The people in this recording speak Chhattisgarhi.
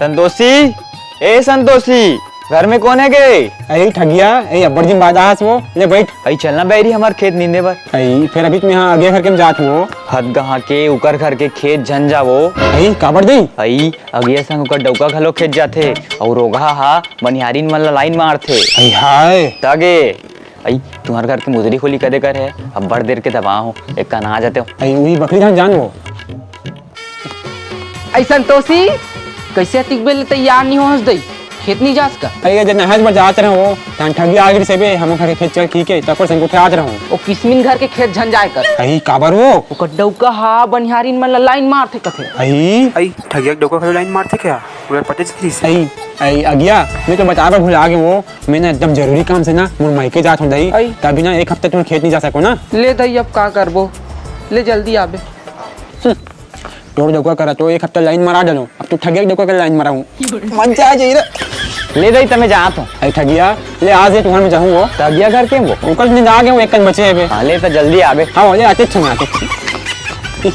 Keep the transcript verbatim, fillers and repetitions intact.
संतोषी, ए संतोषी, घर में कोन हे गे? अई ठगिया, ए अब्बड़ दिन बाद आए हस वो, ले बइठ। अई चल ना बैरी हमर खेत नींदे बर। अई फेर अभी तो मैं हा अगिया घर के में जात हंव। हद गंवा के उकर घर के खेत झन जावो। अई काबर दई? अई अगिया संग उकर डउका घलो खेत जाथे, अउ रोगहा हा बनिहारिन मन ला लाइन मारथे। अई हाय। त गे, अई तुम्हर घर के मुजरी खोली कदे कर हे, अब्बड़ देर के दबाव हंव, एक कन आ जाते हो। अई उही बकरी धान जान वो। अई संतोषी, कइसे अतिक बेर ले तैयार नइ होहस दई? खेत नइ जास का? अई जब नहज बर जात रहंव, तहां ठगिया आ गिस हे बे, हमर घर के खेत चल ठीक हे, तकर संग उठे आत रहंव। ओ किसमिन घर के खेत झन जाए कर। अई काबर वो? ओकर डउका हा बनिहारिन मन ला लाइन मारथे कथे। अई। अई ठगिया के डउका घलो लाइन मारथे का? ओला पता चलिस। अई, अई अगिया, मैं तो बताए बर भुला गेंव वो, मैं ना एकदम जरूरी काम से ना मोर मायके जात हंव दई, अई। तभी ना एक हफ्ता तुंहर खेत नइ जा सकों ना। ले दई अब का करबो, ले जल्दी आबे। हम्म, तोर डउका करा तो एक हफ्ता लाइन मरा डालों, अब तो ठगिया के डउका के लाइन मराहूं। मजा आ जाही रे। ले दई त मैं जात हंव। अई ठगिया, ले आज ये तुंहर में जाहूं वो। ठगिया घर के वो? ओकर नींदा गेंव वो, एक कन बचे हे बे। हां, ले त जल्दी आबे। हां, ले आतेच हंव, आतेच।